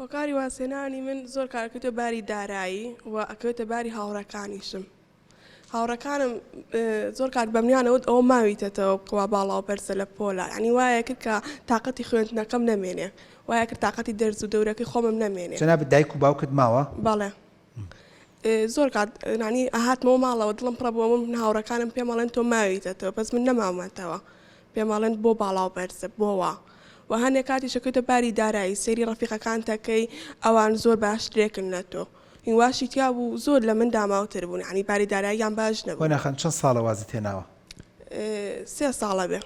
هۆکاری وازهێنانی من زۆر کار ئەکەوێتە باری دارایی و ئەکەوێتە باری هاوڕێکانیشم. هاوڕێکانم زۆر کات بەمنیان ئەوت ئەوە ماویتەتەوە کوا باڵا و بەرزە لە پۆلا یانی وایە کرد کە تاقەتی خوێندنەکەم نەمێنێ وایە کرد تاقەتی دەرز و دەورەکەی خۆمم نەمێنێ. جەنابت دایک و باوکت ماوە؟ بەڵێ زۆر کات یانی ئەهاتمەوە ماڵەوە دڵم پڕە بووە من هاوڕێکانم پێم ئەڵێن تۆ ماویتەتەوە بەس من نەماومەتەوە پێم ئەڵێن بۆ باڵا و بەرزە بۆ وا وە هەنێ کاتیش ئەکەویتە باری دارایی سەیری ڕەفیقەکانت ئەکەی ئەوان زۆر باشترێکن لە تۆ هیواشی تیا بوو زۆر لە من داماوتر بوون یانی باری داراییان باش نەبوو. هۆنا خان چەند ساڵە وازت هێناوە؟ سێ ساڵە بێ.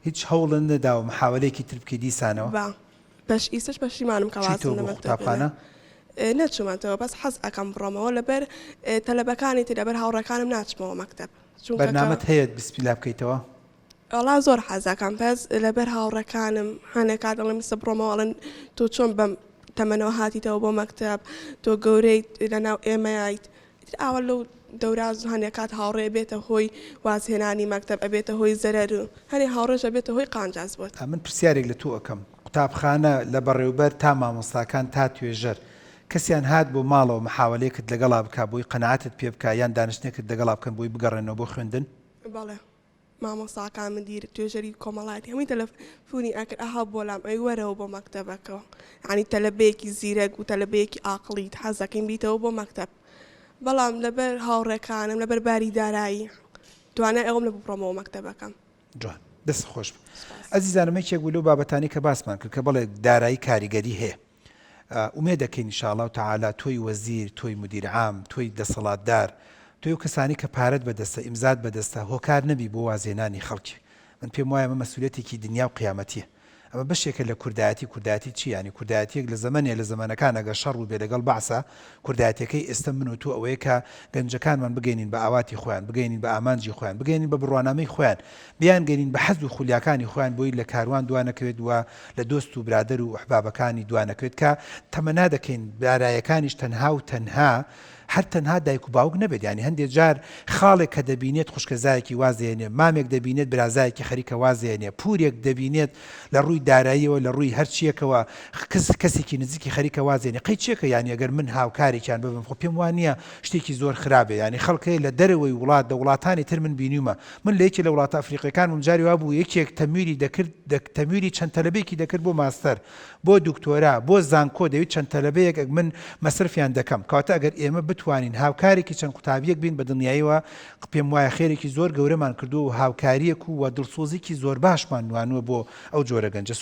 هیچ هەوڵت نەداوە محاوەلەیەکی تر بکەی دیسانەوە؟ با پەش ئیستەش پەشیمانم کە وازم چویتەوە لە بۆ مەکتەب هێنا. قوتابخانە؟ نەچوومەتەوە بەس حەز ئەکەم بڕۆمەوە لەبەر تەلەبەکانی تر لەبەر هاوڕێکانم ناچمەوە مەکتەب چونکە کە. بەرنامەت هەیە بسمیلا بکەیتەوە؟ وەڵا زۆر حەزەکەم بەس لەبەر هاوڕێکانم هەنێ کات ئەڵێم ئیستا بڕۆمەوە ئەڵێن تۆ چۆن بەم تەمەنەوە هاتیتەوە بۆ مەکتەب تۆ گەورەیت لەناو ئێمەیت ئیتر ئاوا لەو دەورا هەنێ کات هاوڕێ ئەبێتە هۆی وازهێنانی مەکتەب ئەبێتە هۆی زەرەر و هەنێ هاوڕێش ئەبێتە هۆی قانجاز بۆت. ئەمن پرسیارێک لە تۆ ئەکەم قوتابخانە لە بەڕێوبەر تا مامۆستاکان تا توێژەر کەسیان هات بۆ ماڵەوە محاوەلەیەکت لەگەڵا بکا بۆی قەناعەتت پێ بکا یان دانیشتنێکت لەگەڵا بکەن بۆی بگەڕێنەوە بۆ خوێندن؟ بەڵێ. مامۆستاکان مدیر توێژەری کۆمەڵایەتی هەمووی تەلەفونی ئەکرد ئەها بۆلام ئەی وەرەوە بۆ مەکتەبەکەوە یانی تەلەبەیەکی زیرەک و تەلەبەیەکی ئاقڵیت حەزەکەین بیتەوە بۆ مەکتەب بەڵام لەبەر هاوڕێکانم لەبەر باری دارایی توانای ئەوەم نەبوو بڕۆمەوە مەکتەبەکەم. جوان دەست خۆش بێ ئەزیزانم یەکێک بوو لەو بابەتانەی کە باسمان کرد کە بەڵێ دارایی کاریگەری هەیە ئومێد دەکەین ان شاء اللە تعالی تۆی وەزیر، تۆی مدیر عام، تۆی دەسەڵاتدار، تۆی ئەو کەسانەی کە پارەت بەدەستە، ئیمزات بەدەستە، هۆکار نەبی بۆ وازهێنانی خەڵکی. من پێم وایە ئەمە مەسئولیەتێکی دنیا و قیامەتیە. ئەمە بەشێکە لە کوردایەتی، کوردایەتی چیە؟ یانی کوردایەتیەک لە زەمەنێ لە زەمەنەکان ئەگەر شەڕ بووبێ لەگەڵ بەعسا، کوردایەتیەکەی ئێستە من و تۆ ئەوەیە کە گەنجەکانمان بگەینین بە ئاواتی خۆیان، بگەینین بە ئامانجی خۆیان، بگەینین بە بڕوانامەی خۆیان، بیانگەینین بە حەز و خولیاکانی خۆیان بۆی لە کاروان دوانەکەوێت و لە دۆست و برادەر و ئەحبابەکانی دوانەکەوێت کە تەمەنا دەکەین دارایەکانیش تەنها و تەنها هەر تەنها دایک و باوک نەبێت یانی هەندێ جار خاڵێک کە دەبینێت خوشکەزایەکی واز دێنێ مامێک دەبینێت برازایەکی خەریکە واز دێنێ پورێک دەبینێت لە ڕووی داراییەوە لە ڕووی هەرچیەکەوە کز کەسێکی نزیکی خەریکە واز دێنێ قەی چێکە یانی ئەگەر من هاوکارێکیان ببم خۆ پێم وا نییە شتێکی زۆر خراپێ یانی خەڵک هەیە لە دەرەوەی وڵات لە وڵاتانی تر من بینیومە من لە یەکێ لە وڵاتە ئەفریقیەکان بووم جاری وابوو یەکێک تەمویلی دەکرد تەمویلی چەند تەلەبەیەکی دەکرد بۆ ماستەر بۆ دکتۆرا بۆ زانکۆ دەویت چەند تەلەبەیەک ئەک من مەسرفیان دەکەم کەواتە ئەگەر ئێمە بتوانین هاوکارێکی چەند قوتابیەک بین بە دڵنیاییەوە پێم وایە خێرێکی زۆر گەورەمان کردووە و هاوکاریەک و وە دڵسۆزیکی زۆر باشمان نوانووە بۆ ئەو جۆرە گەنجە.